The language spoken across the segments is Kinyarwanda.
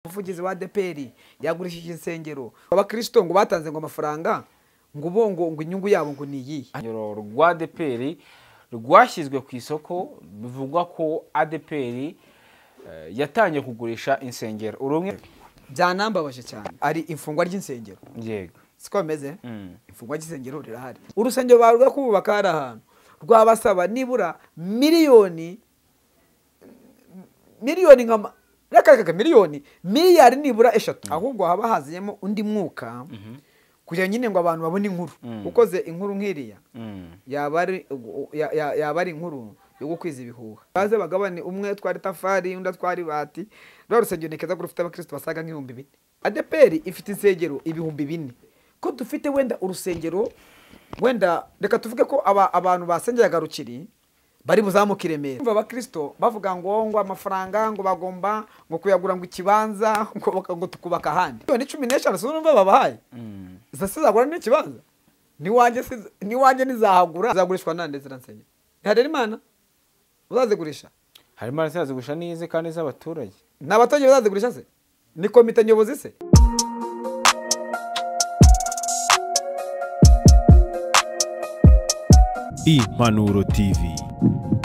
Umuvugizi wa ADEPR yagurishije insengero abakristo ngo batanze ngo amafaranga ngo bo ngo inyungu yabo ngo ni iyihe. Rwa ADEPR rwashyizwe ku isoko, bivugwa ko ADEPR yatangiye kugurisha insengero. Urumwe byanambabaje cyane ari imfungwa ry'insengero. Yego, siko bameze. Imfungwa ry'insengero rirahari. Urusengero barwa kubaka hari ahantu rwabasaba nibura miliyoni nka reka miliyoni miliyari nibura 3, ahubwo haba haziyemo undi mwuka kugira nyine ngo abantu babone inkuru. Ukoze inkuru nk'iriya yaba ari inkuru yo gukwiza ibihuha. Baze bagabane, umwe twari tafari undi twari bati. Rwa rusengero nekeza ko rufite abakristo basaga nk'ibihumbi 4. ADEPR ifite insengero ibihumbi 4. Ko dufite wenda urusengero, wenda reka tuvuge ko abantu basengeraga Rukiri bari buzamuka i Remera. Umva abakristo bavuga ngo amafaranga ngo bagomba ngo kuyagura ngo ikibanza ngo tukubaka ahandi. Ni 15 so numva babahaye. Zase zagura n'ikibanza. Ni wanjye nizahagura. Zagurishwa nande ziransengera. Harerimana uzazigurisha. Harerimana zazigurisha nize kandi z'abaturage. N'abaturage bazazigurisha se? Ni komite nyobozi se? Impanuro TV,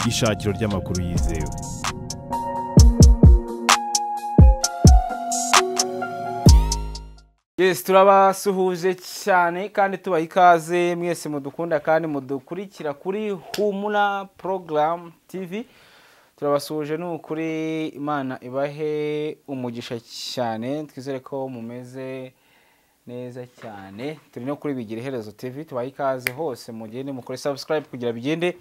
ishakiro ry'amakuru yizewe. Yes, turabasuhuje cyane kandi tubaha ikaze mwese mudukunda kandi mudukurikira kuri Humura Program TV. Turabasuhuje n'ukuri, Imana ibahe umugisha cyane, twizere ko mumeze neza cyane. Turi no kuri Bigira Iherezo TV, tubaha ikaze hose mugende mukore subscribe kugira bigende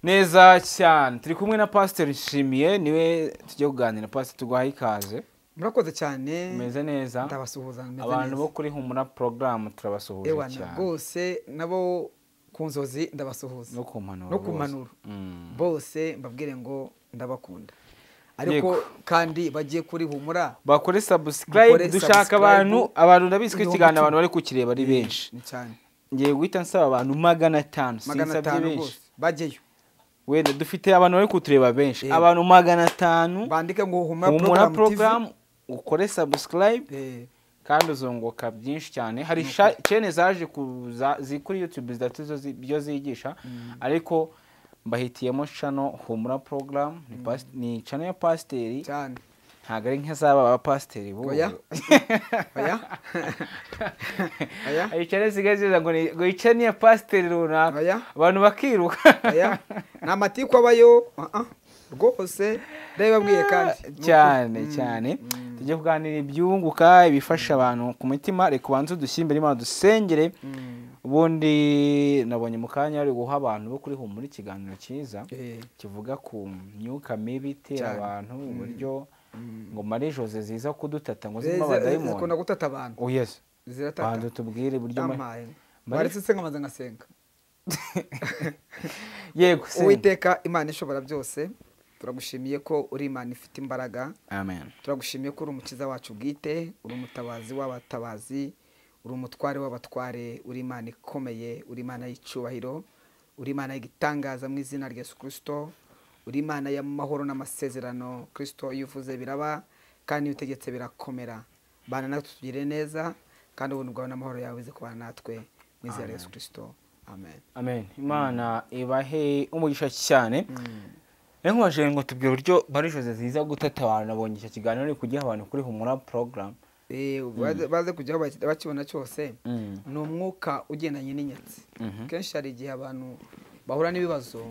neza cyane. Turi kumwe na Pastor Nshimiye, niwe tujye kuganira. Pastor, tuguhaye ikaze. Murakoze cyane. Meze neza. Ndabasuhuza meze neza. Abantu bo kuri Humura Program turabasuhuje cyane. Rwose nabo ku nzozi ndabasuhuza. No ku mpanuro. No ku mpanuro. Bose mbabwire ngo ndabakunda. Ariko kandi bagiye kuri Humura bakore subscribe, dushaka abantu ndabiswe ikiganiro abantu bari kukireba ari benshi cyane. Ngiye guhita nsaba abantu 500, sinsabye benshi. Bajeyo. Wenda dufite abantu bari kutureba benshi. Abantu 500 bandike ngo Humura Program, ukore subscribe kandi uzunguka byinshi cyane. Hari chaîne zaje kuza kuri YouTube zidatuzo byo zigisha, ariko mbahitiyemo channel Humura Program ni channel ya pasiteri cyane. Ntago ari nk'izaba aba pasiteri bo. Oya. Oya. Oya. Ayi channel zigaze ngo channel ya pasiteri runaka abantu bakiruka. Oya. Na matiko abayo rwose ndababwiye kandi cyane cyane. Tujye kuganira ibyunguka ibifasha abantu ku mutima. Reka ubanze udushyimbe Imana dusengere. Ubundi nabonye mu kanya ari guha abantu bo kuri Humura ikiganiro cyiza kivuga ku myuka mibi itera abantu, uburyo ngo Marie Jose ziza kudutata ngo zirimo abadayimoni zikunda gutata abantu. Oh yes, ziratata. Bantu tubwire buryo baretse se nkamaze ngasenga. Yego, Uwiteka Imana ishobora byose, turagushimiye ko uri Imana ifite imbaraga. Amen. Turagushimiye ko uri umukiza wacu bwite, uri umutabazi w'abatabazi, uri umutware w'abatware, uri Imana ikomeye, uri Imana y'icyubahiro, uri Imana y'igitangaza mu izina rya Yesu Kristo, uri Imana y'amahoro n'amasezerano. Kristo iyo uvuze biraba kandi iyo utegetse birakomera. Bana natwe tugire neza kandi ubuntu bwawe n'amahoro yawe bize kubana natwe mu izina rya Yesu Kristo. Amen. Amen. Imana ibahe umugisha cyane. Nkubaje ngo tubwire uburyo Marie Jose ziza gutata abantu. Nabonye icyo kiganiro ari kugiha abantu kuri Humura Program. Baze kujyaho bakibona cyose. Ni umwuka ugendanye n'inyatsi. Kenshi hari igihe abantu bahura n'ibibazo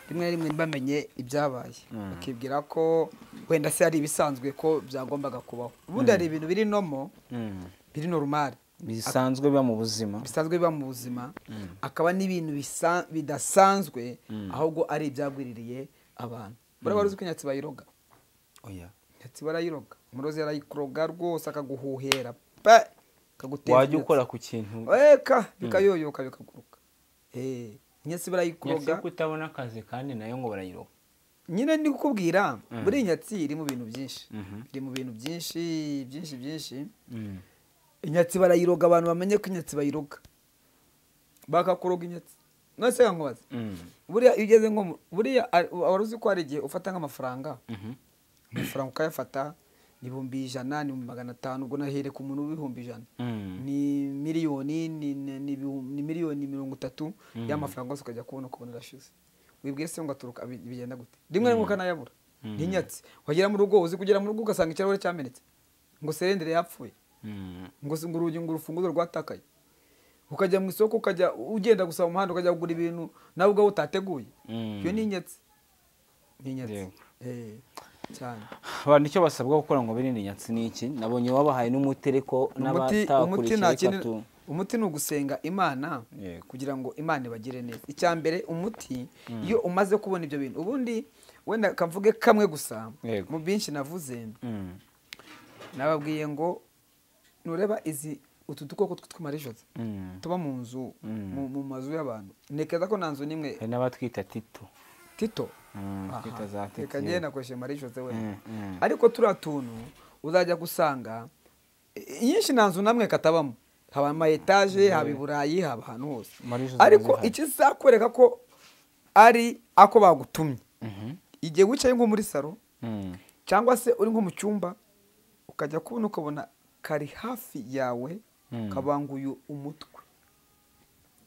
rimwe na rimwe ntibamenye ibyabaye, bakibwira ko wenda se ari ibisanzwe ko byagombaga kubaho. Ubundi hari ibintu biri nomo, biri normal, bisanzwe biba mu buzima, bisanzwe biba mu buzima, akaba n'ibintu bidasanzwe ahubwo ari ibyagwiririye abantu. Buriya wari uzi ko inyatsi bayiroga? Oya. Inyatsi barayiroga. Umurozi arayikroga rwose akaguhuhera pe, akagutera. Wajya ukora ku kintu eka bikayoyoka bikaguruka. Inyatsi barayikroga. Inyatsi kutabona akazi kandi nayo ngo barayiroga. Nyine ndi kukubwira, buri inyatsi iri mu bintu byinshi. Iri mu bintu byinshi byinshi byinshi. Inyatsi barayiroga, abantu bamenye ko inyatsi bayiroga. Bakakuroga inyatsi. None se nkubaze. Buriya iyo ugeze nko buriya wari uzi ko hari igihe ufata nk'amafaranga, amafaranga ukayafata 100,000, ni 500,000, ubwo nahere ku muntu w'100,000, ni miliyoni, ni miliyoni 30 y'amafaranga yose, ukajya kubona ukabona arashize. Wibwiye se ngo aturuka, bigenda gute? Rimwe rimwe ukanayabura ntinyatsi, wagera mu rugo, uzi kugera mu rugo ugasanga ikirahure cyamenetse, ngo serendere yapfuye, ngo urugi, ngo urufunguzo rwatakaye, ukajya mu isoko, ukajya ugenda gusa mu muhanda, ukajya kugura ibintu nawe ubwawe utateguye. Iyo ni inyatsi, ni inyatsi cyane. Abantu icyo basabwa gukora ngo birinde inyatsi ni iki? Nabonye wabahaye n'umutereko n'abatakurikiye. Umuti ni ugusenga Imana kugira ngo Imana ibagire neza. Icya mbere, umuti iyo umaze kubona ibyo bintu, ubundi wenda kamvuge kamwe gusa mu byinshi navuze, nababwiye ngo nureba izi utu dukoko tw'utumarijotse tuba mu nzu, mu mazu y'abantu, ntekereza ko nta nzu n'imwe. Hari n'abatwita Tito. Tito, reka njye nakoresheje marijotse wenda, ariko turiya tuntu uzajya gusanga nyinshi nta nzu namwe katabamo, haba ama etaje, haba i Burayi, haba ahantu hose. Ariko ikizakwereka ko ari ako bagutumye, igihe wicaye nko muri salo cyangwa se uri nko mu cyumba, ukajya kubona ukabona kari hafi yawe, kabanguye umutwe.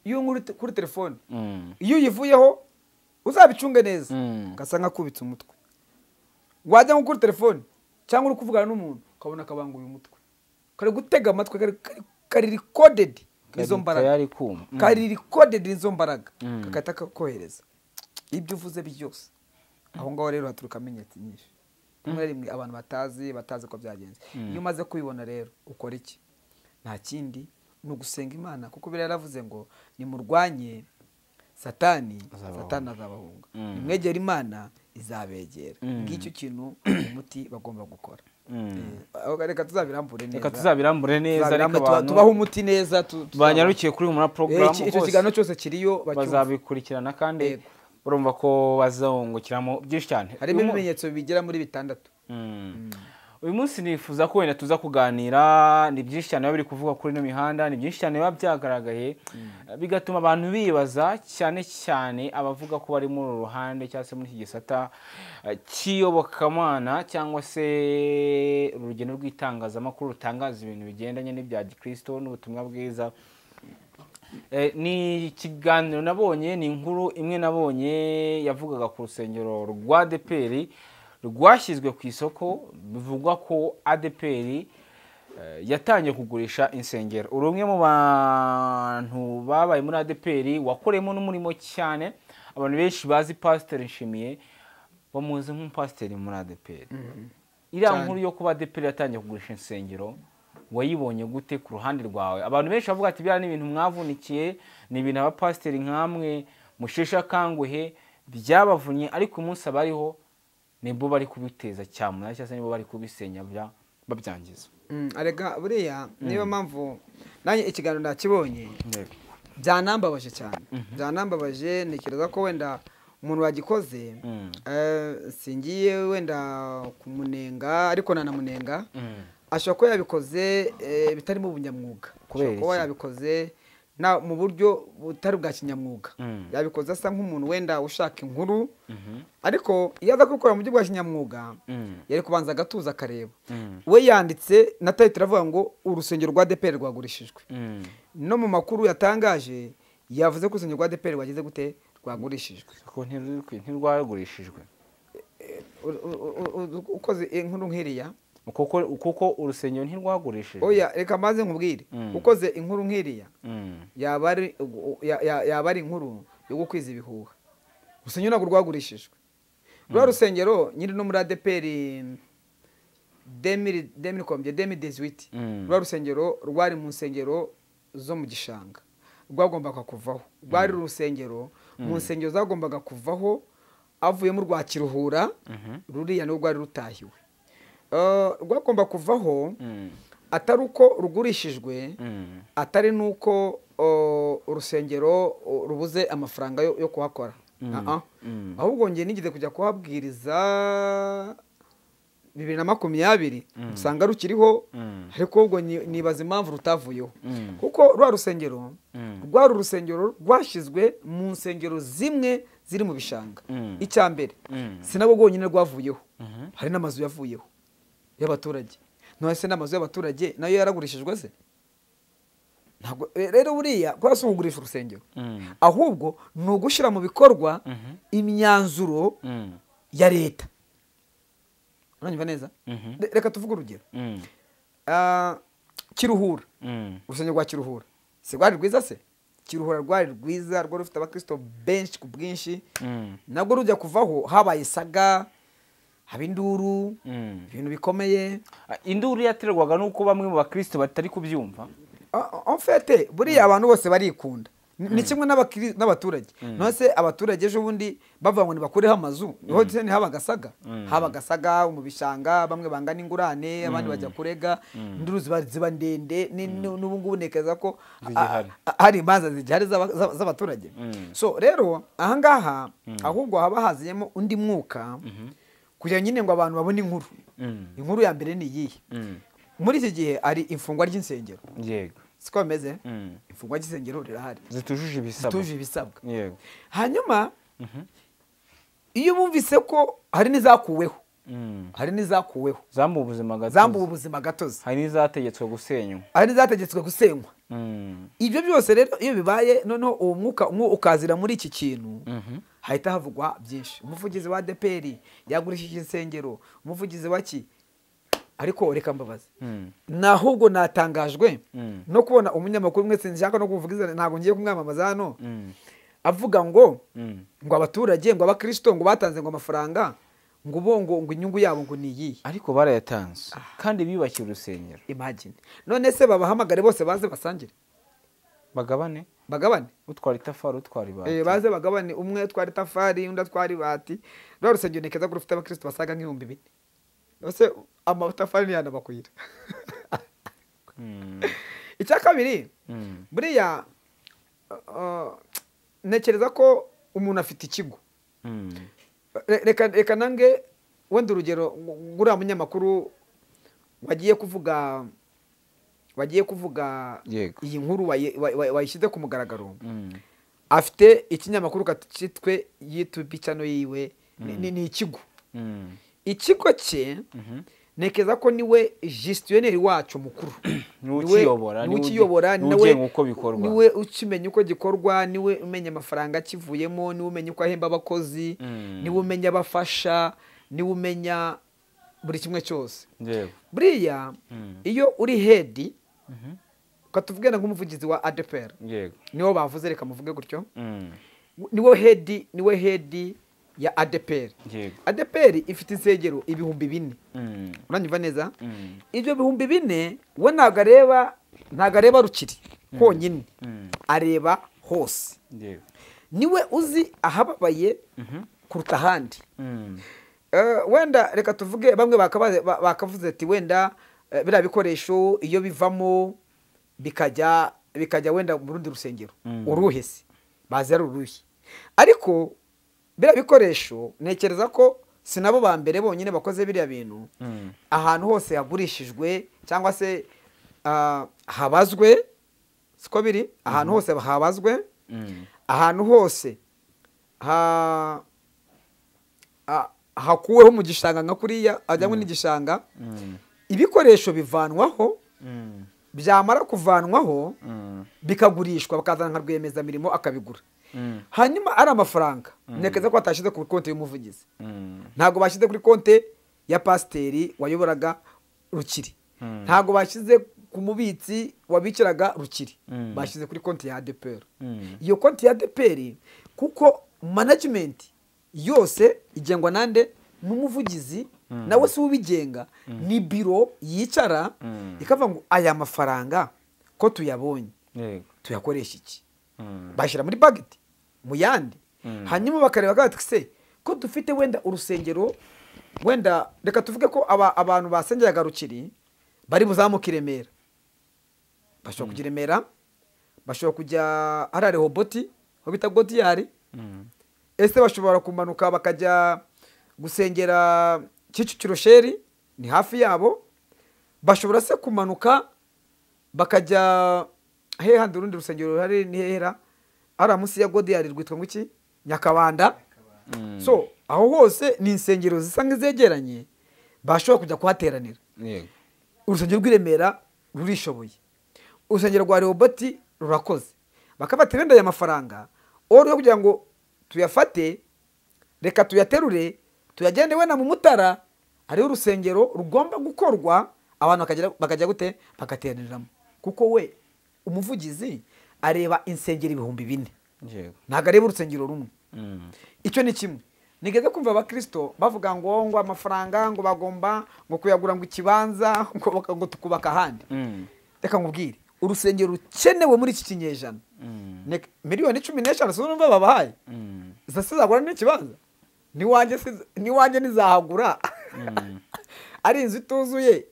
Iyo nkuri kuri telefone, iyo uyivuyeho uzabicunge neza, gasa nk'akubitse umutwe. Wajya nko kuri telefone cyangwa uri kuvugana n'umuntu, ukabona kabanguye umutwe, kari gutega amatwi, kari recorded izo mbaraga, kari recorded izo mbaraga, kakahita kakohereza ibyo uvuze byose. Aho ngaho rero haturuka amenyetso nyinshi, rimwe rimwe abantu batazi ko byagenze. Iyo umaze kubibona rero ukora iki? Nta kindi, ni ugusenga Imana, kuko biriya yaravuze ngo nimurwanye Satani, Satani azabahunga, nimwegera Imana izabegera. Ngicyo kintu umuti bagomba gukora. Reka tuzabirambure neza, reka tuzabirambure neza, ariko abantu tubaho umuti neza, banyarukiye kuri Humura Program, icyo kiganiro cyose kiriyo bazabikurikirana, kandi urumva ko bazungukiramo byinshi cyane. Harimo ibimenyetso bigera muri 6. Uyu munsi nifuza ko wenda tuza kuganira, ni byinshi cyane biba biri kuvuga kuri ino mihanda, ni byinshi cyane biba byagaragaye, bigatuma abantu bibaza, cyane cyane abavuga ko bari muri uru ruhande cyangwa se muri iki gisata cy'iyobokamana, cyangwa se urugendo rw'itangazamakuru rutangaza ibintu bigendanye n'ibya gikristo n'ubutumwa bwiza. Ni ikiganiro nabonye, ni inkuru imwe nabonye yavugaga ku rusengero rwa ADEPR rwashyizwe ku isoko, bivugwa ko ADEPR yatangiye kugurisha insengero. Uri umwe mu bantu babaye muri ADEPR, wakoreyemo n'umurimo cyane, abantu benshi bazi Pasiteri Nshimiye, bamuzi nk'umupasiteri muri ADEPR. Iriya nkuru yo kuba ADEPR yatangiye kugurisha insengero wayibonye gute ku ruhande rwawe? Abantu benshi bavuga ati biriya ni ibintu mwavunikiye, ni ibintu abapasiteri nkamwe musheshe akanguhe byabavunye, ariko umunsi abariho nibwo bari kubiteza cyamunara, cyangwa se nibo bari kubisenya babyangiza. Arega buriya niyo mpamvu nanjye ikiganiro nakibonye byanambabaje cyane, byanambabaje. Ntekereza ko wenda umuntu wagikoze, singiye wenda kumunenga, ariko nanamunenga, ashobora kuba yabikoze bitarimo ubunyamwuga, ashobora kuba yabikoze mu buryo butari bwa kinyamwuga, yabikoze asa nk'umuntu wenda ushaka inkuru, ariko iyo aza kubikora mu buryo bwa kinyamwuga yari kubanza agatuza akareba. We yanditse na title avuga ngo urusengero rwa ADEPR rwagurishijwe, no mu makuru yatangaje yavuze ko urusengero rwa ADEPR rwageze gute, rwagurishijwe. Ko ntirwagurishijwe ukoze inkuru nk'iriya, kuko urusengero ntirwagurishijwe. Oya, reka maze nkubwire, ukoze inkuru nk'iriya yaba ari inkuru yo gukwiza ibihuha. Urusengero ntabwo rwagurishijwe. Rwa rusengero nyiri no muri ADEPR 2018, rwa rusengero rwari mu nsengero zo mu gishanga, rwagombaga kuvaho. Rwari urusengero mu nsengero zagombaga kuvaho, avuyemo rwa Kiruhura, ruriya niwo rwari rutahiwe. Rwagomba kuvaho atari uko rugurishijwe, atari nuko urusengero rubuze amafaranga yo kuhakora, ahubwo ngiye nigeze kujya kuhabwiriza 2020, usanga rukiriho, ariko ubwo nibaza impamvu rutavuyeho, kuko rwa rusengero rwari urusengero rwashyizwe mu nsengero zimwe ziri mu bishanga. Icya mbere, si nabwo rwonyine rwavuyeho, hari n'amazu yavuyeho. Y'abaturage. None se n'amazu y'abaturage nayo yaragurishijwe se? Ntabwo rero buriya kuba si ukugurisha urusengero, ahubwo ni ugushyira mu bikorwa imyanzuro ya leta. Uranyumva neza? Reka tuvuge urugero. Kiruhura, urusengero rwa Kiruhura si rwari rwiza se? Kiruhura rwari rwiza, rwari rufite abakristo benshi ku bwinshi. Nabwo rujya kuvaho habaye saga, haba induru, ibintu bikomeye. Induru yaterwaga nuko bamwe mu bakristo batari kubyumva. En fait buriya abantu bose barikunda, ni kimwe n'abaturage. None se abaturage ejo bundi bavuga ngo nibakureho amazu, niho se habaga saga, habaga saga mu bishanga, bamwe bangana ingurane, abandi bajya kurega, induru ziba ndende. N'ubu ngubu ntekereza ko hari imanza zigihari z'abaturage. So rero ahangaha ahubwo haba haziyemo undi mwuka kugira nyine ngo abantu babone inkuru. Inkuru ya mbere ni iyihe? Muri iki gihe ari imfungwa ry'insengero. Yego. Siko bimeze? Imfungwa ry'insengero rirahari. Zitujuje ibisabwa. Zitujuje ibisabwa. Yego. Hanyuma iyo bumvise ko hari n'izakuweho. Hari n'izakuweho. Zambuwe ubuzima gatozi. Zambuwe ubuzima gatozi. Hari n'izategetswe gusenywa. Hari n'izategetswe gusenywa. Ibyo byose rero iyo bibaye, noneho uwo mwuka ukazira muri iki kintu, hahita havugwa byinshi. Umuvugizi wa ADEPR yagurishije insengero, umuvugizi wa ki? Ariko reka mbabaze, nahubwo natangajwe no kubona umunyamakuru umwe, sinshaka no kuvuga izina, ntabwo ngiye kumwamamaza hano, avuga ngo ngo abaturage, ngo abakristo ngo batanze ngo amafaranga, ngo bo ngo inyungu yabo ngo ni iyihe. Ariko barayatanze kandi biyubakiye urusengero. Imagine. None se babahamagare bose baze basangire, bagabane, bagabane, utwara itafari, utwara ibati, baze bagabane, umwe utwara itafari, undi atwara ibati. Rwa rusengero ntekereza ko rufite abakristo basaga nk'ibihumbi 4. Ese amatafari ntiyanabakwira. Icya kabiri, buriya ntekereza ko umuntu afite ikigo. Reka nange wenda urugero, nguriya munyamakuru wagiye kuvuga iyi nkuru wayishyize ku mugaragaro, afite ikinyamakuru cyitwe YouTube channel yiwe, ni ikigo. Ikigo cye ntekereza ko niwe gestionnaire wacu mukuru, niwe ukiyobora, niwe ukimenya uko gikorwa, niwe umenya amafaranga akivuyemo, niwe umenya uko ahemba abakozi, niwe umenya abafasha, niwe umenya buri kimwe cyose. Buriya iyo uri head, ukatuvugana nk'umuvugizi wa ADEPR, niwo bavuze, reka muvuge gutyo, niwe head, niwe head ya ADEPR. ADEPR ifite insengero 4000. Uranyumva neza? Ibyo 4000 we ntabwo areba Rukiri honyine, areba hose. Niwe uzi ahababaye kuruta ahandi. Wenda reka tuvuge bamwe bakavuze ati wenda biriya bikoresho iyo bivamo bikajya wenda mu rundi rusengero, uruhe se bazi ari uruhe? Ariko biriya bikoresho ntekereza ko si nabo ba mbere bonyine bakoze biriya bintu. Ahantu hose hagurishijwe cyangwa se habazwe, siko biri, ahantu hose habazwe, ahantu hose hakuweho mu gishanga nka kuriya ajyanywe n'igishanga, ibikoresho bivanwaho, byamara kuvanwaho bikagurishwa, bakazana nka rwiyemezamirimo akabigura. Hanyuma ari amafaranga ntekereza ko batashyize kuri konti y'umuvugizi, ntabwo bashyize kuri konti ya pasiteri wayoboraga Rukiri, ntabwo bashyize ku mubitsi wabikiraga Rukiri, bashyize kuri konti ya ADEPR. Iyo konti ya ADEPR, kuko management yose igengwa nande? N'umuvugizi, nawe si ubigenga, ni biro yicara ikavuga ngo aya mafaranga ko tuyabonye tuyakoresha iki? Bashyira muri budget mu yandi, hanyuma bakareba bati se ko dufite wenda urusengero, wenda reka tuvuge ko abantu basengeraga Rukiri bari buzamuke i Remera, bashobora kujya i Remera, bashobora kujya hariya Rehoboti aho bita Godiyari, ese bashobora kumanuka bakajya gusengera Kicukiro Sheri, ni hafi yabo, bashobora se kumanuka bakajya hehe handi urundi rusengero ruhari ni hehera ari munsi ya Godiyari rwitwa ngo iki? Nyakabanda. So aho hose ni insengero zisa nk'izegeranye, bashobora kujya kuhateranira. Urusengero rw'i Remera rurishoboye, urusengero rwa Rehoboti rurakoze. Bakabata wenda aya mafaranga oro kugira ngo tuyafate, reka tuyaterure tuyagende wenda mu Mutara hariho urusengero rugomba gukorwa, abantu bakajya gute bagateraniramo. Kuko we umuvugizi areba insengero 4000, ntabwo areba urusengero rumwe. Icyo ni kimwe. Nigeze kumva abakristo bavuga ngo amafaranga ngo bagomba ngo kuyagura ngo ikibanza ngo tukubaka ahandi. Reka nkubwire, urusengero rukenewe muri iki kinyejana miliyoni 15 sinumva babahaye zose zagura n'ikibanza. Niwanjye nizahagura ari inzu ituzuye,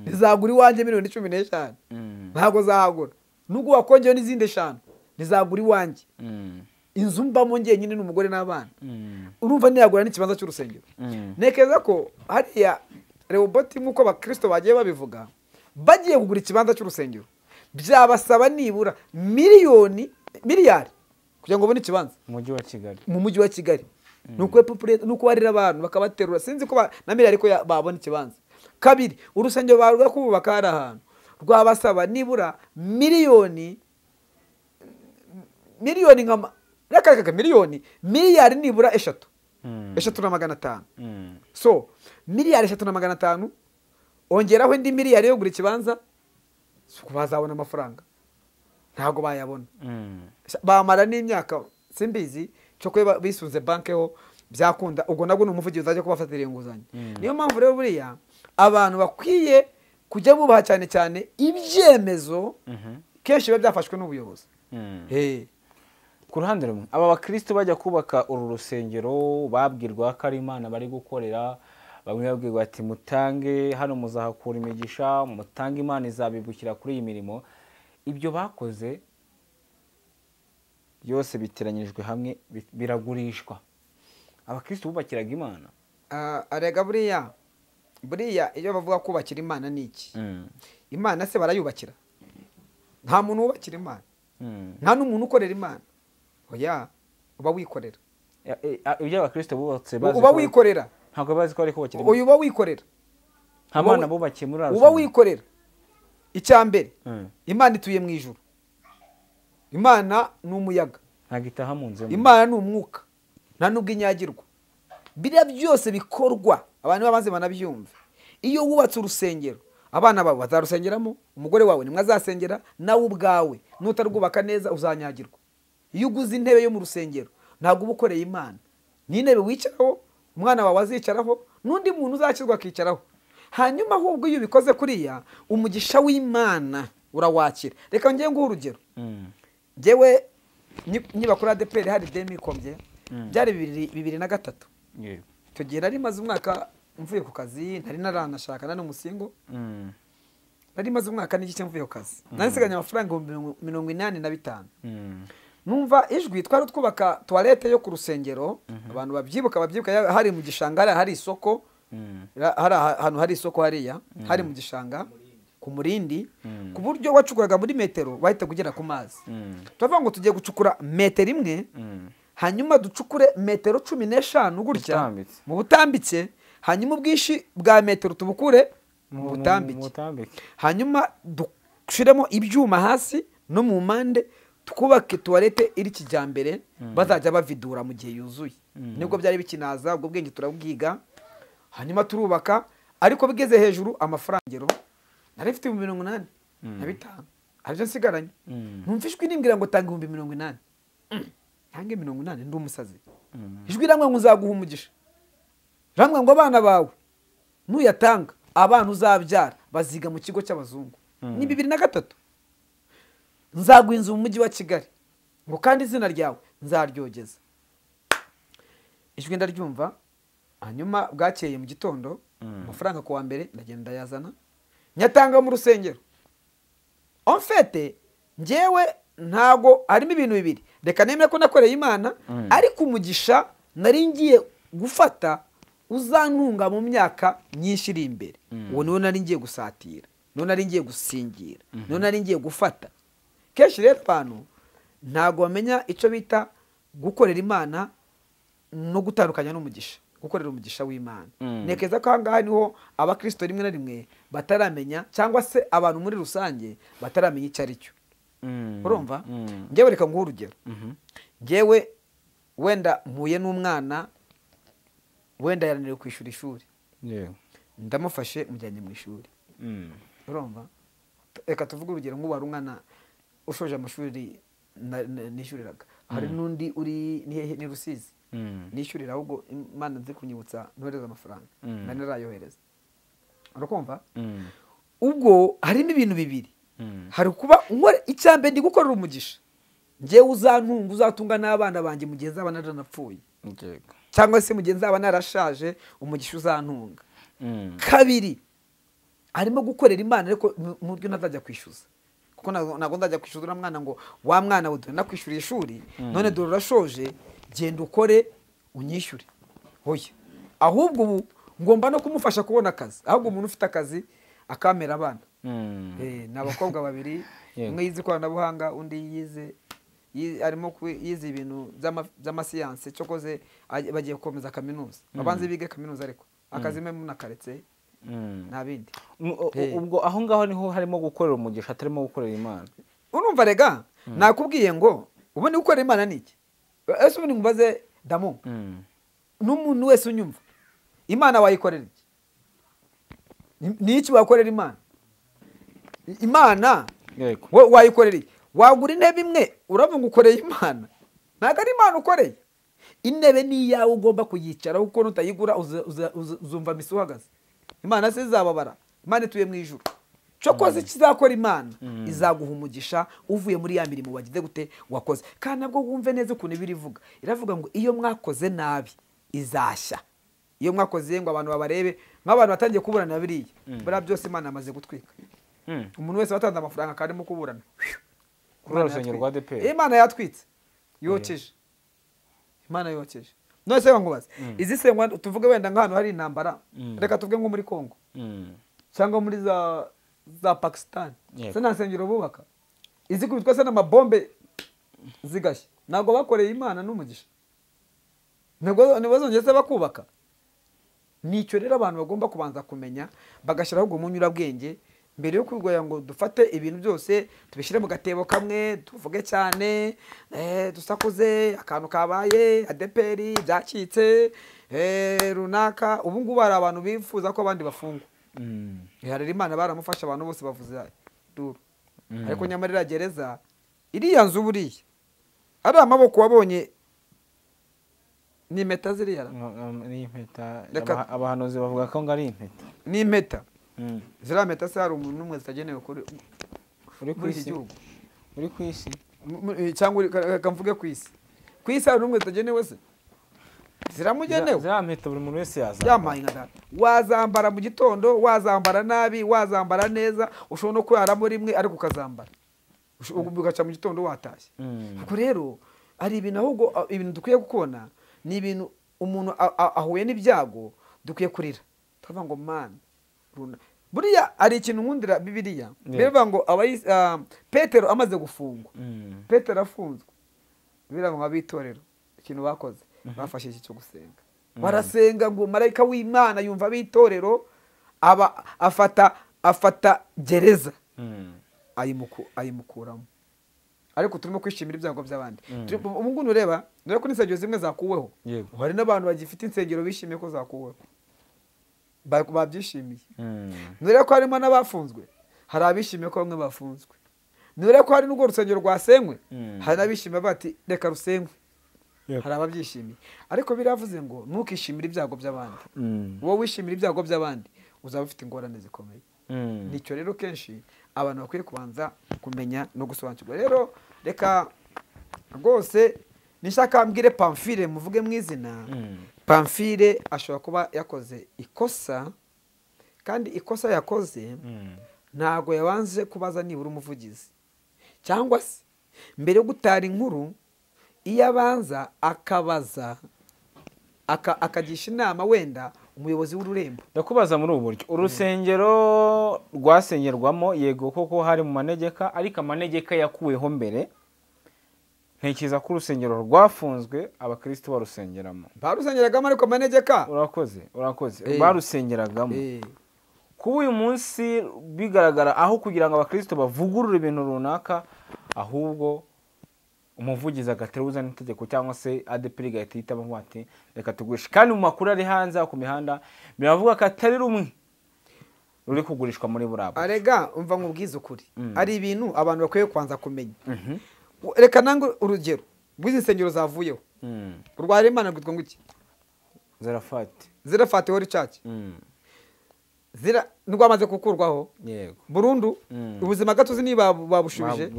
nizagura iwanjye miliyoni 15, ntabwo zahagura. Nubwo wakongeyeho n'izindi 5 nizagura iwanjye inzu mbamo njyenyine n'umugore n'abana. Urumva ntiyagura n'ikibanza cy'urusengero. Ntekereza ko hariya Rehoboti nk'uko abakristo bagiye babivuga, bagiye kugura ikibanza cy'urusengero byabasaba nibura miliyari kugira ngo babone ikibanza mu mujyi wa Kigali. Nuko barira abantu bakabaterura, sinzi ko na miliyari ko babona ikibanza. Kabiri, urusengero barwa kubaka hari ahantu rwabasaba nibura miliyoni nka reka miliyari nibura 3 3 500. So miliyari 3 500 ongeraho indi miliyari yo kugura ikibanza, bazabona amafaranga? Ntabwo bayabona. Bamara n'imyaka simbizi cyo kuba bisunze banke ho byakunda, ubwo nabwo ni umuvugizi uzajya kubafatira inguzanyo. Niyo mpamvu rero buriya abantu bakwiye kujya bubaha cyane cyane ibyemezo kenshi biba byafashwe n'ubuyobozi. Ku ruhande rumwe aba bakristo bajya kubaka uru rusengero babwirwa ko ari Imana bari gukorera, bamwe babwirwa ati mutange hano muzahakura imigisha, mutange Imana izabibukira kuri iyi mirimo. Ibyo bakoze byose biteranyijwe hamwe biragurishwa. Abakristo bubakiraga Imana. Arega buriya iyo bavuga kubakira Imana ni iki? Imana se barayubakira? Nta muntu wubakira Imana, nta n'umuntu ukorera Imana. Oya, uba wikorera. Ibyo abakristo bubatse bazi uba wikorera, ntabwo bazi ko ari kubakira Imana. Uyu uba wikorera, nta mana bubakiye muri uba wikorera. Icya mbere, Imana ituye mu ijuru. Imana ni umuyaga, ntabwo itaha mu nzu. Imana ni umwuka, nta nubwo inyagirwa. Biriya byose bikorwa abantu babanze banabyumva. Iyo wubatse urusengero, abana bawe bazarusengeramo, umugore wawe nimwe azasengera, nawe ubwawe nutarwubaka neza uzanyagirwa. Iyo uguze intebe yo mu rusengero ntabwo uba ukoreye Imana. Ni intebe wicaraho, umwana wawe azicaraho, n'undi muntu uzakirwa akicaraho. Hanyuma ahubwo iyo ubikoze kuriya, umugisha w'Imana urawakira. Reka ngiye nguhe urugero. Njyewe niba kuri ADEPR hari demikombye, byari 2003. Icyo gihe nari maze umwaka mvuye ku kazi, ntari naranashaka nari umusingo. Nari maze umwaka n'igice mvuye ku kazi. Nari nsigaranye amafaranga 85. Numva ijwi, twari twubaka toilette yo ku rusengero, abantu babyibuka hari mu gishanga, hari isoko, hari ahantu hari isoko hariya, hari mu gishanga ku Murindi, ku buryo wacukuraga muri metero wahita kugera ku mazi. Turavuga ngo tugiye gucukura metero imwe, hanyuma ducukure metero 15 gutya mu butambitse, hanyuma ubwinshi bwa metero tubukure mu butambike, hanyuma dushiremo ibyuma hasi no mu mpande, twubake toilette iri kijyambere bazajya bavidura mu gihe yuzuye. Nibwo byari bikinaza, ubwo bwenge turabwiga, hanyuma turubaka. Ariko bigeze hejuru amafaranga nari mfite 85 aribyo nsigaranye. Numva ijwi nimbwira ngo tanga 80,000. Ntange 80 ndi umusazi. Ijwi ramwe ngo nzaguha umugisha, ramwe ngo abana bawe nuyatanga abana uzabyara baziga mu kigo cy'abazungu. Ni 2003. Nzaguha inzu mu mujyi wa Kigali, ngo kandi izina ryawe nzaryogeza. Ijwi ndaryumva. Hanyuma bwakeye mu gitondo, amafaranga kuwa mbere ndagenda yazana nyatanga mu rusengero. En fait njyewe ntago harimo ibintu bibiri. Reka nemere ko nakoreye Imana, ariko umugisha nari ngiye gufata uzantunga mu myaka myinshi iri imbere. Uwo niwo nari ngiye gusatira, niwo nari ngiye gusingira, niwo nari ngiye gufata. Kenshi rero abantu ntago bamenya icyo bita gukorera Imana no gutandukanya n'umugisha. Gukorera umugisha w'Imana. Ntekereza ko aha ngaha niho abakristo rimwe na rimwe bataramenya, cyangwa se abantu muri rusange bataramenya icyo ari cyo. Urumva? Njyewe reka nguhe urugero. Njyewe wenda mpuye n'umwana, wenda yarananiwe kwishyura ishuri, ndamufashe mujyanye mu ishuri. Urumva? Reka tuvuge urugero nk'ubu hari umwana ushoje amashuri nishyuriraga, hari n'undi uri ni hehe, ni Rusizi nishyurira, ahubwo Imana nzi kunyibutsa ntohereza amafaranga, nari narayohereza. Urakumva? Ubwo harimo ibintu bibiri. Hari kuba nkora icyambere ndi gukorera umugisha, njyewe uzantunga, uzatunga n'abana banjye mu gihe nzaba naranapfuye, cyangwa se mu gihe nzaba narashaje, umugisha uzantunga. Kabiri, arimo gukorera Imana ariko mu buryo ntazajya kwishyuza, kuko ntabwo nzajya kwishyuza uriya mwana ngo wa mwana we dore nakwishyuriye ishuri, none dore urashoje, genda ukore unyishyure. Oya, ahubwo ubu ngomba no kumufasha kubona akazi. Ahubwo umuntu ufite akazi akamera abana. Ni abakobwa babiri, umwe yize ikoranabuhanga, undi yize arimo yize ibintu by'amasiyanse, cyokoze bagiye gukomeza kaminuza, babanze bige kaminuza, ariko akazi mwe munakaretse nta bindi. Ubwo aho ngaho niho harimo gukorera umugisha, atarimo gukorera Imana. Urumva rega, nakubwiye ngo ubu ni gukorera Imana ni iki? Ese ubu nkubaze Damu, n'umuntu wese unyumva, Imana wayikorera iki? Ni iki wakorera Imana? Imana wayikorera iki? Wagura intebe imwe uravuga ukoreye Imana? Ntabwo ari Imana ukoreye. Intebe ni iyawe, ugomba kuyicaraho, kuko nutayigura uzumva misi uhagaze. Imana se izababara? Imana ituye mu ijuru. Cyokoze ikizakora Imana, izaguha umugisha uvuye muri ya mirimo wagize gute wakoze. Kandi nabwo wumve neza ukuntu ibirivuga. Iravuga ngo iyo mwakoze nabi izashya. Iyo mwakoze ngo abantu babarebe, nk'abantu batangiye kuburana biriya, buriya byose Imana amaze gutwika. Umuntu wese watanze amafaranga kandi arimo kuburana, Kuri urusengero rwa ADEPR. Imana yatwitse, yokeje. Imana yokeje. None se nkubaze, izi sengwa tuvuge wenda nk'ahantu hari intambara, reka tuvuge nko muri Kongo cyangwa muri za Pakistan, se nta nsengero bubaka? Izikubitwa se n'amabombe zigashya, ntabwo bakoreye Imana n'umugisha? Ntabwo ntibazongeye se bakubaka? Nicyo rero abantu bagomba kubanza kumenya, bagashyiraho ubwo munyurabwenge mbere yo kurwanya ngo dufate ibintu byose tubishyire mu gatebo kamwe, tuvuge cyane, dusakuze akantu kabaye, ADEPR byacitse, runaka. Ubu ngubu hari abantu bifuza ko abandi bafungwa. Hari Imana baramufasha, abantu bose bavuze duru, ariko nyamara iriya gereza, iriya nzu buriya ari amaboko wabonye ni impeta ziriya. Ni impeta. Abahanuzi bavuga ko ngo ari impeta. Ni impeta. Ziriya mpeta se hari umuntu n'umwe zitagenewe kuri muri iki gihugu? Uri ku isi cyangwa reka mvuge ku isi. Ku isi hari n'umwe zitagenewe se? Ziramugenewe. Ziriya mpeta buri muntu wese yazambara. Yamaye nka data. Wazambara mu gitondo, wazambara nabi, wazambara neza, ushobora no kuraramo rimwe ariko ukazambara. Ugaca mu gitondo watashye. Ubwo rero ari ibintu, ahubwo ibintu dukwiye gukona ni ibintu umuntu ahuye n'ibyago dukwiye kurira. Tukavuga ngo Mana, buriya ari ikintu nkundira Bibiliya. Bivuga ngo Petero amaze gufungwa, Petero afunzwe, biravuga ngo abitorero ikintu bakoze, bafashe iki cyo gusenga. Barasenga ngo marayika w'Imana yumva abitorero, aba afata gereza ayimukuramo. Ariko turimo kwishimira ibyago by'abandi. Ubu ngubu ureba, dore ko n'insengero zimwe zakuweho. Hari n'abantu bagifite insengero bishimiye ko zakuweho, babyishimiye. Nureba ko harimo n'abafunzwe, hari abishimiye ko bamwe bafunzwe. Nureba ko hari n'urwo rusengero rwasenywe, hari n'abishimiye bati reka rusenywe, hari ababyishimiye. Ariko biravuze ngo ntukishimire ibyago by'abandi. Wowe wishimira ibyago by'abandi uzaba ufite ingorane zikomeye. Nicyo rero kenshi abantu bakwiye kubanza kumenya no gusobanukirwa. Rero reka rwose nishaka mbwire Pamphile, muvuge mu izina. Pamphile ashobora kuba yakoze ikosa, kandi ikosa yakoze ntago yabanze kubaza nibura umuvugizi, cyangwa se mbere yo gutara inkuru iyo abanza akabaza akagisha inama wenda umuyobozi w'ururembo. Ndakubaza muri ubu buryo, urusengero rwasengerwamo yego koko hari mu manegeka, ariko amanegeka yakuweho mbere Ntekereza ko urusengero rwafunzwe abakristo barusengeramo. Barusengeragamo ariko manegeka. Urakoze, urakoze. Barusengeragamo. Kuba uyu munsi bigaragara aho kugira ngo abakristo bavugurure ibintu runaka, ahubwo umuvugizi agateruza n'itegeko cyangwa se ADEPR igahita ihitamo ati reka tugurishe. Kandi mu makuru ari hanze ku mihanda biravuga ko atari rumwe ruri kugurishwa muri burabo. Arega umva nkubwize ukuri, ari ibintu abantu bakwiye kwanza kumenya. Reka nange urugero rw'izi nsengero zavuyeho. Urwa Imana rwitwa ngo iki? Zerafati. Zerafati Holy Church. Zira nirwamaze gukurwaho. Yego. Burundu. Ubuzima gatozi niba babushubije.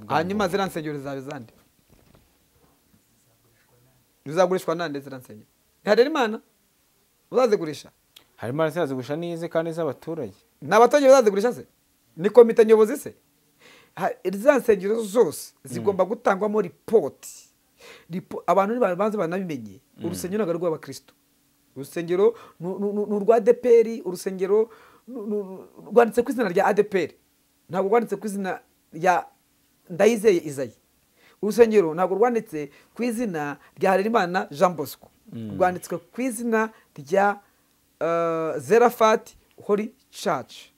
Hanyuma zira nsengero zawe zande. Zizagurishwa nande zira nsengero? Harerimana uzazigurisha? Harerimana zazigurisha nize kandi z'abaturage. N'abaturage bazazigurisha se? Ni komite nyobozi se? Izi nsengero zose zigomba gutangwamo report. Abantu babanze banabimenye. Urusengero ntabwo ari rw'abakristo. Urusengero ni urwa ADEPR, urusengero rwanditse ku izina rya ADEPR. Ntabwo rwanditse ku izina rya Ndayizeye Isaie. Urusengero ntabwo rwanditse ku izina rya Harerimana Jean Bosco. Rwanditswe ku izina rya Zerafati Holy Church.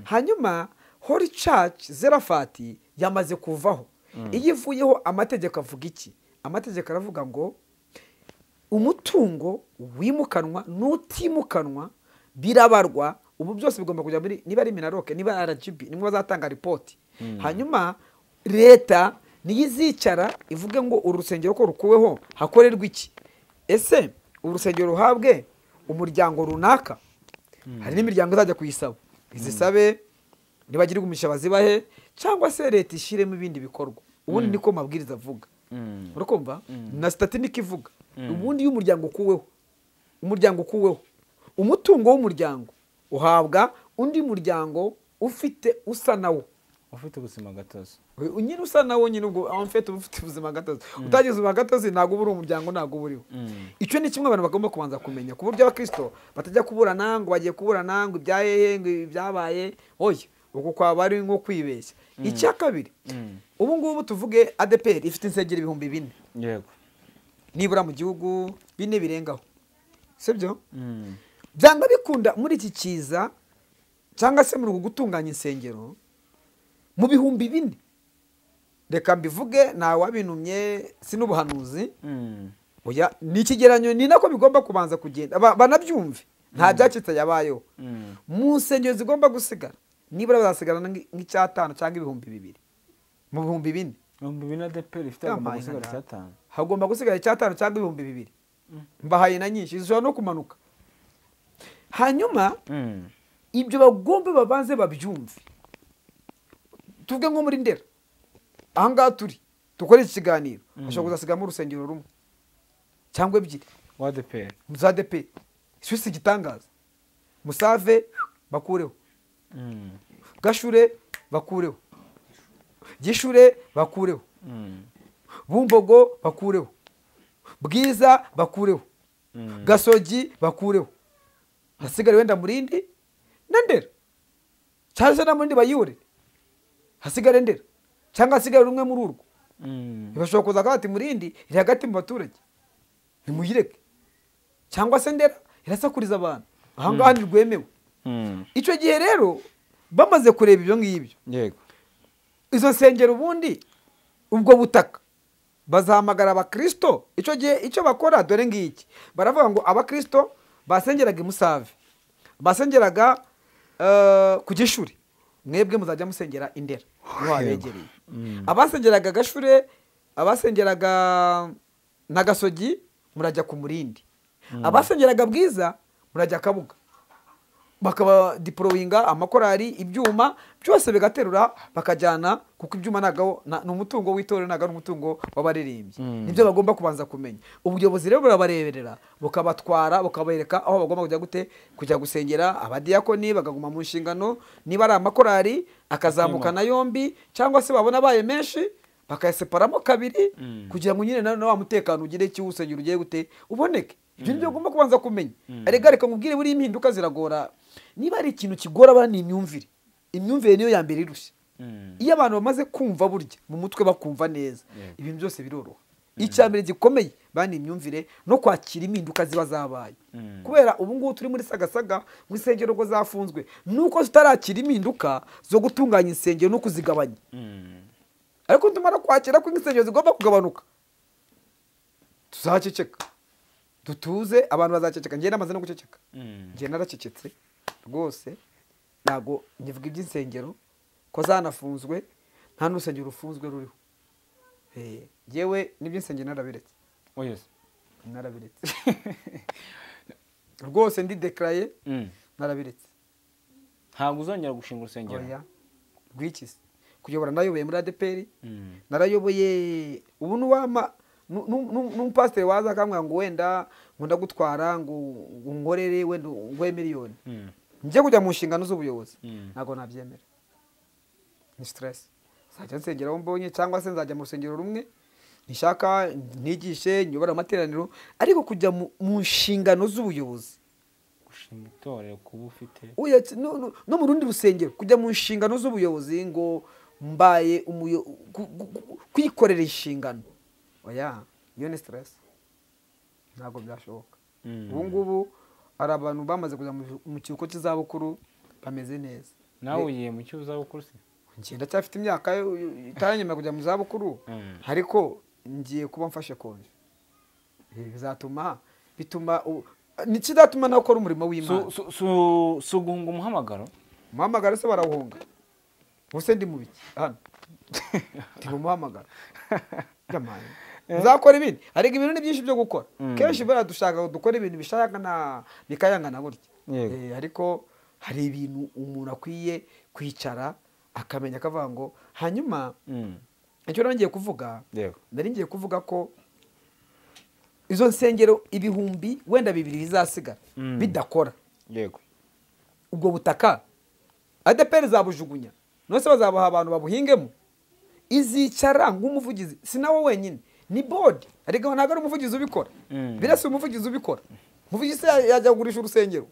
Hanyuma Holy Church Zerafati yamaze kuvaho. Iyo ivuyeho amategeko avuga iki? Amategeko aravuga ngo umutungo wimukanwa n'utimukanwa birabarwa. Ubu byose bigomba kujya muri niba ari Minaroke, niba RGB, nimwe bazatanga report. Hanyuma leta niyo izicara ivuge ngo urusengero ko rukuweho hakorerwa iki? Ese urusengero ruhabwe umuryango runaka? Hari n'imiryango izajya kuyisaba, izisabe nibagirwa umugisha bazibahe, cyangwa se leta ishiremo ibindi bikorwa. Ubundi niko mabwiriza avuga. Urakumva? Na stati niko ivuga. Ubundi iyo umuryango ukuweho, umuryango ukuweho, umutungo w'umuryango uhabwa undi muryango ufite usa nawo, ufite ubuzima gatozi. Nyine usa nawo nyine, ubwo ufite ubuzima gatozi. Utagize ubuzima gatozi ntabwo uba uri umuryango, ntabwo uba uriho. Icyo ni kimwe abantu bagomba kubanza kumenya, ku buryo abakristo batajya kuburana ngo bagiye kuburana ngo ibyahehe ngo ibyabaye. Oya, uko kwaba ari nko kwibeshya. Icya kabiri, ubu ngubu tuvuge ADEPR ifite insengero 4000. Yego. Nibura mu gihugu 4 birengaho. Sibyo? Byanga bikunda muri iki kiza cyangwa se muri gutunganya insengero mu 4000. Reka mbivuge nta wabinumye, sinubuhanuzi. Oya, ni ikigeranyo, ni nako bigomba kubanza kugenda. Banabyumve. Nta byacitse yabayeho. Mu nsengero zigomba gusigara nibura bazasigara nk'icyatanu cyangwa 2000. Mu 4000. 4000 ADEPR ifite agomba gusigara icyatanu. Hagomba gusigara icyatanu cyangwa 2000. Mbahaye na nyinshi zishobora no kumanuka. Hanyuma ibyo bagomba babanze babyumve. Tuvuge nko muri Ndera, aha ngaha turi dukora iki kiganiro, hashobora kuzasigamo urusengero rumwe cyangwa ebyiri wa ADEPR. Za ADEPR. Si igitangaza. Musave bakureho. Gashure bakureho. Gishure bakureho. Bumbogo bakureho. Bwiza bakureho. Gasogi bakureho. Hasigare wenda Murindi na Ndera. Cyangwa na Murindi bayure. Hasigare Ndera. Cyangwa hasigare rumwe muri urwo. Bashobora kuza akati Murindi iri hagati mu baturage. Nimuyireke. Cyangwa se Ndera irasakuriza abantu. Aha ngaha ntirwemewe. Icyo gihe rero bamaze kureba ibyo ngibyo. Yego. Izo nsengero ubundi ubwo butaka bazahamagara abakristo. Icyo gihe icyo bakora dore ngiki. Baravuga ngo abakristo basengeraga Musave, basengeraga ku Gishuri, mwebwe muzajya musengera Indera niho habegereye. Abasengeraga Gashure, abasengeraga na Gasogi murajya ku Murindi. Abasengeraga Bwiza murajya Kabuga. Bakaba deployinga amakorari, ibyuma byose bigaterura bakajyana, kuko ibyuma nagaho ni umutungo w'itorero, nagaho ni umutungo w'abaririmbyi. Nibyo bagomba kubanza kumenya. Ubuyobozi rero burabareberera, bukabatwara, bukabereka aho bagomba kujya gute, kujya gusengera. Abadiyakoni bakaguma mu nshingano, niba ari amakorari akazamukana yombi, cyangwa se babona abaye menshi bakayaseparamo kabiri, kugira ngo nyine na wa mutekano ugire ikiwusengera ugiye gute uboneke. Ibyo nibyo ugomba kubanza kumenya. Erega reka nkubwire, buri impinduka ziragora. Niba ari ikintu kigora abana ni imyumvire. Imyumvire niyo ya mbere irushya. Iyo abantu bamaze kumva burya mu mutwe bakumva neza, ibintu byose biroroha. Icya mbere gikomeye bani imyumvire no kwakira impinduka ziba zabaye. Kubera ubu ngubu turi muri sagasaga mu insengero ngo zafunzwe, nuko tutarakira impinduka zo gutunganya insengero no kuzigabanya. Ariko tumara kwakira ko insengero zigomba kugabanuka, tuzaceceka, dutuze, abantu bazaceceka. Njye namaze no guceceka, njye naracecetse rwose, ntago nkivuga iby'insengero ko zanafunzwe, nta n'urusengero rufunzwe ruriho. Yewe n'iby'insengero narabiretse. Narabiretse rwose, ndi declare narabiretse. Ntabwo uzongera gushinga urusengero? Oya, rw'iki se? Kuyobora nayoboye muri ADEPR, narayoboye. Ubu nuwama n'umupasiteri waza akambwira ngo wenda ngo ndagutwara ngo nkorere wenda nguhe miliyoni, njye kujya mu nshingano z'ubuyobozi, ntabwo nabyemera, ni stress. Nzajya nsengera aho mbonye, cyangwa se nzajya mu rusengero rumwe nishaka ntigishe nyobora amateraniro, ariko kujya mu nshingano z'ubuyobozi, gushinga itorero kuba ufite no mu rundi rusengero, kujya mu nshingano z'ubuyobozi ngo mbaye kwikorera inshingano, oya, iyo ni stress, ntabwo byashoboka. Ubu ngubu hari abantu bamaze kujya mu kiruhuko cy'izabukuru bameze neza. Nawe ugiye mu cy'izabukuru se? Njye ndacyafite imyaka itaranyemera kujya mu zabukuru, ariko ngiye kuba mfashe konje. Bizatuma bituma nikizatuma nakora umurimo w'Imana. Si uguhunga umuhamagaro? Umuhamagaro se barawuhunga? Ubuse ndi mu biki hano? Ndi mu muhamagaro. Nzakora ibindi, ariko ibintu ni byinshi byo gukora. Kenshi baradushaka dukora ibintu bishaka bikayangana gutya. Ariko hari ibintu umuntu akwiye kwicara akamenya akavuga ngo hanyuma icyo nari ngiye kuvuga, nari ngiye kuvuga ko izo nsengero 2000 wenda 2 bizasigara bidakora. Yego. Ubwo butaka ADEPR zabujugunya, none bazabaha abantu babuhingemo. Izicara nk'umuvugizi, si nawe wenyine, ni board, ariko ntabwo ari umuvugizi ubikora. Birasa umuvugizi ubikora. Umuvugizi yajya kugurisha urusengero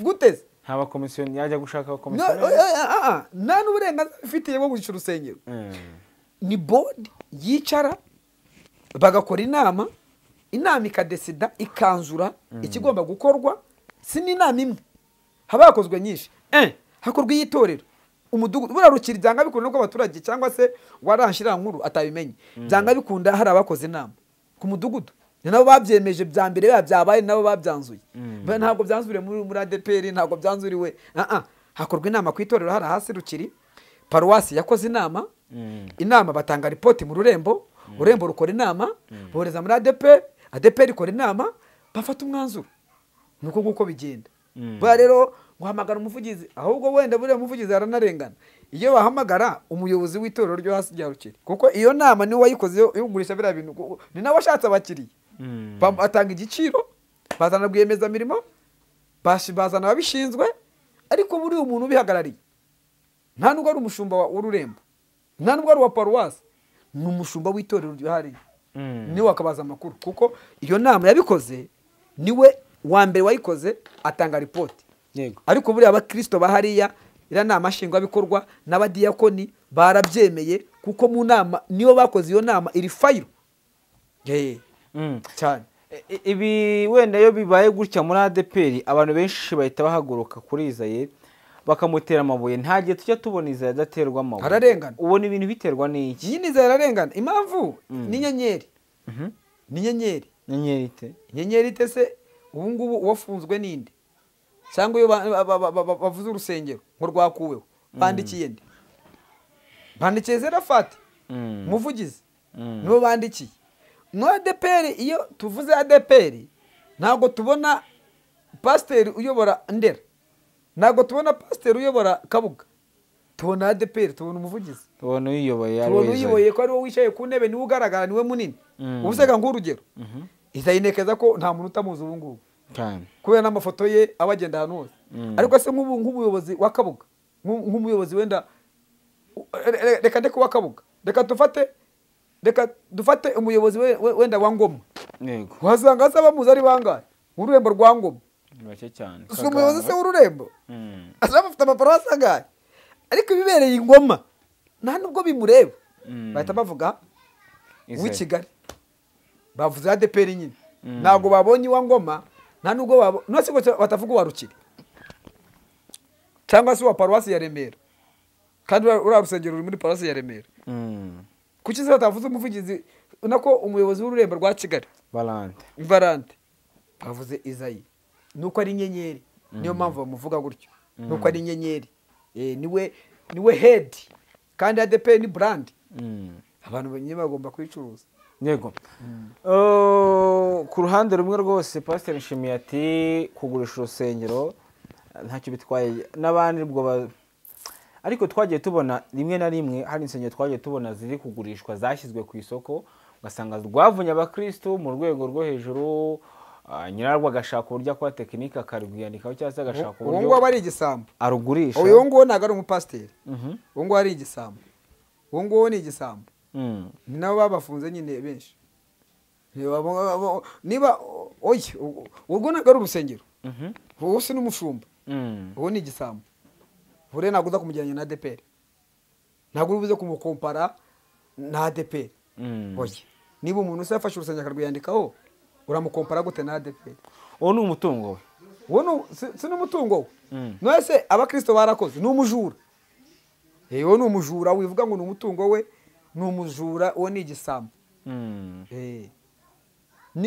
guteze? Nta bakomisiyoni yajya gushaka abakomisiyoni. Nta n'uburenganzira bifitiye bwo kugurisha urusengero. Ni board yicara bagakora inama, inama ikadesida ikanzura ikigomba gukorwa. Si n'inama imwe, haba hakozwe nyinshi. Hakorwa iyitorero umudugudu burarukira, byanga bikunda ko abaturage cyangwa se waranshira nkuru atabimenye, byanga bikunda hari abakoze inama ku mudugudu, ni nabo babyemeje bya mbere byabaye, nabo babyanzuye. Ntabwo byanzuriwe muri ADEPR, ntabwo byanzuriwe. Hakorwa inama ku itorero hari hasi Rukiri, paruwasi yakoze inama, inama batanga ripoti mu rurembo, ururembo rukora inama, bohereza muri ADEPR, ADEPR ikora inama, bafata umwanzuro. Nuko nguko bigenda. Ba rero guhamagara umuvugizi, ahubwo wenda buriya umuvugizi aranarengana iyo bahamagara umuyobozi w'itorero ryo hasi rya Rukiri, kuko iyo nama niwe wayikoze yo kugurisha biriya bintu, ni nawe washatse abakiriya, batanga igiciro, bazana rwiyemezamirimo, bazana ababishinzwe, ariko buriya umuntu ubihagarariye nta nubwo ari umushumba w'ururembo, nta nubwo ari uwa paruwasi, ni umushumba w'itorero ryo hariya, niwe akabaza amakuru, kuko iyo nama yabikoze niwe wa mbere wayikoze, atanga ripoti. Ariko buriya abakristo bahariya iriya nama nshingwabikorwa n'abadiyakoni barabyemeye, kuko mu nama nibo bakoze iyo nama iri fayiro cyane. Ibi wenda iyo bibaye gutya muri ADEPR abantu benshi bahita bahaguruka kuri Izaye bakamutera amabuye. Nta gihe tujya tubona Izaye adaterwa amabuye. Ararengana. Ubona ibintu biterwa n'iki? Nyine Izaye ararengana. Impamvu ni inyenyeri. Ni inyenyeri. Inyenyeri ite? Inyenyeri ite se ubu ngubu uwafunzwe ninde? Cyangwa iyo bavuze urusengero ngo rwakuweho, bandikiye nde? Bandikiye Zerafati, umuvugizi, nibo bandikiye. No ADEPR, iyo tuvuze ADEPR ntabwo tubona pasiteri uyobora Ndera, ntabwo tubona pasiteri uyobora Kabuga, tubona ADEPR, tubona umuvugizi, tubona uyiyoboye, tubona uyiyoboye ko ariwe wicaye ku ntebe, niwe ugaragara, niwe munini. Ubusega ng'urugero, Izayi ntekereza ko nta muntu utamuzi ubu ngubu kubera n'amafoto ye aba agenda ahantu hose. Ariko se nk'umuyobozi wa Kabuga, nk'umuyobozi wenda, reka ndeke wa Kabuga, reka dufate umuyobozi wenda wa Ngoma, wasanga asa bamuzi ari bangahe ururembo rwa Ngoma? Bake cyane. Si umuyobozi se w'ururembo, azaba afite amaparuwasi angahe? Ariko ibibereye Ingoma Nta nubwo bimureba. Bahita bavuga w'i Kigali, bavuze ADEPR nyine. Ntabwo babonye iwa Ngoma, nta nubwo nose batavuga uwa Rukiri cyangwa se uwa paruwasi ya Remera, kandi uriya rusengero ruri muri paruwasi ya Remera. Kuki se batavuze umuvugizi nako umuyobozi w'ururembo rwa Kigali Valante? Bavuze Izayi nuko ari inyenyeri, niyo mpamvu bamuvuga gutyo, nuko ari inyenyeri, niwe head, kandi ADEPR ni brand, abantu nyine bagomba kuyicuruza. Yego. Ku ruhande rumwe rwose Pastor Nshimiye ati kugurisha urusengero ntacyo bitwaye n'abandi ubwo, ariko twagiye tubona rimwe na rimwe hari insengero twagiye tubona ziri kugurishwa zashyizwe ku isoko, ugasanga rwavunye abakristo mu rwego rwo hejuru, nyirarwo agashaka uburyo akora tekinike akarwiyandikaho cyangwa se agashaka uburyo. Uwo nguwo aba ari igisambo arugurisha. Uwo nguwo ntabwo ari umupasiteri, uwo nguwo ari igisambo, uwo nguwo ni igisambo. Ni nabo babafunze nyine benshi. Niba oye urwo ntabwo ari urusengero, uwo si n'umushumba, uwo ni igisambo. Buriya ntabwo uza kumujyana na ADEPR, ntabwo uri buze kumukompara na ADEPR. Oye niba umuntu se yafashe urusengero akarwiyandikaho, uramukompara gute na ADEPR? Uwo ni umutungo we. Uwo si n'umutungo we. None se abakristo barakoze, ni umujura. Uwo ni umujura, wivuga ngo ni umutungo we, ni umujura, uwo ni igisambo.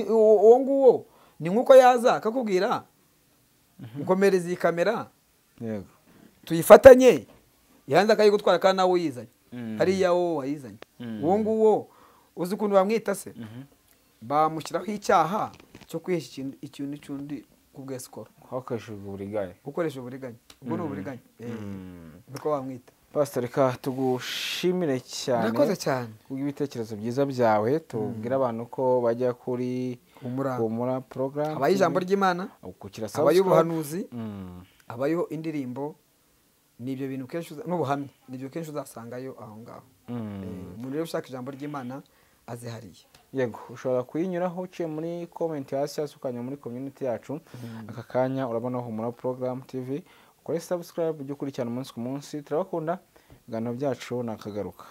Uwo nguwo ni nkuko yaza akakubwira nkomereza iyi kamera tuyifatanye, yanze akayigutwara kandi nawe uyizanye, hariya wowe wayizanye. Uwo nguwo uzi ukuntu bamwita se? Bamushyiraho icyaha cyo kwihesha ikintu cy'undi ku bw'esikoro, hakoreshejwe uburiganya. Gukoresha uburiganya, ubwo ni uburiganya, niko bamwita. Pastor, reka tugushimire cyane. Murakoze cyane kubw'ibitekerezo byiza byawe. Tubwira abantu ko bajya kuri Humura Program, habayo ijambo ry'Imana, habayo ubuhanuzi, habayo indirimbo, nibyo bintu kenshi n'ubuhamya, nibyo kenshi uzasangayo aho ngaho. Umuntu rero ushaka ijambo ry'Imana azihariye. Yego, ushobora kuyinyuraho uciye muri comment hasi cyangwa ukanyura muri community yacu. Aka kanya urabona Humura Program TV, ukore subscribe ujye ukurikirana umunsi ku munsi. Turabakunda, ibiganiro byacu nakagaruka.